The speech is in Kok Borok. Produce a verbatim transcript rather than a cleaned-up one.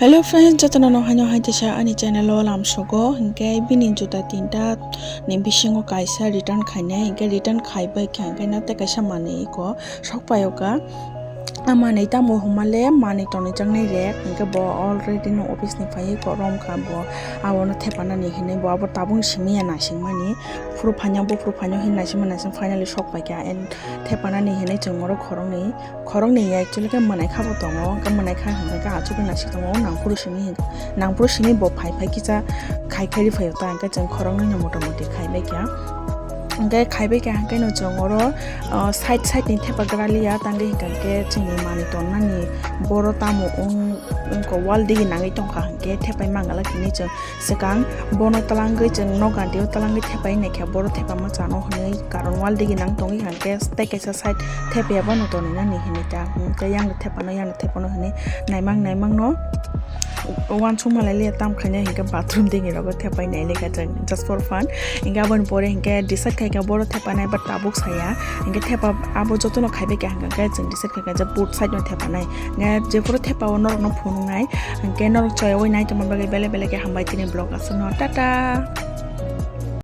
Hello friends, jotono no haino hai tisa ani channel o lamsogo. Hinkhe bini juta tinta ni bisingo kaisa return khainai, hinkhe return khaibai kha, hinkhe na tei kaisa manwi iko sokpaio kha. A manwi tamo hwnmale manwi tonwi jaknai rek, hinkhe bo already no office ni phaiwi korom kha bo, abono thepanani hinwi bo abo tabuk simi ya naisingmani, phuru phaino buphuru phaino hinwi naisingma naising finally sokpaikha and thepanani hinwi chwng oro khoroknwi. Khoroknwi ya actually khe mwnai kha bo tongo, hwnkhe mwnai kha hwnkhe khe achugwi naising tongo, nangphuru simi hin-, nangphuru simi bo phai phai kisa khai khai ri phaio ta, hwnkhe chwng khoroknwi no motamoti khaibai kha. Hwnkhe khaibai kha hwnkhe no chwng oro, ah, side side ni thepa gra liya, tangwi hwnkhe chwngni manwi tonnani boro tamo wng, wngkha wall digi nangwi tongkha hwnkhe thepai mangala hinwi chwng swkang bono twlangwi chwng nok gantio twlangwi thepai naikha, boro thepama chano hwnwi karon wall digi nang tongwi hwnkhe tei kaisa side thepya bono tonwi nani hinwi ta, hwnkhe yang thepano yang thepano hinwi naimang naimang no uansukma lai liya tam khainai hwnkhe bathroom digi rogo thepai nai lekha chwng just for fun. Hwnkhe aboni pore hwnkhe decide khaikha boro thepanai but tabuk saya, hwnkhe thepa abo jotono khaibai kha hwnkhe chwng decide khaikha je both side no thepanai. Hwnkhe jephuru thepao norokno phunuknai, hwnkhe norok choyaui nai tongma bagwi belai belai khe hambai tini vlog aswkno, tata.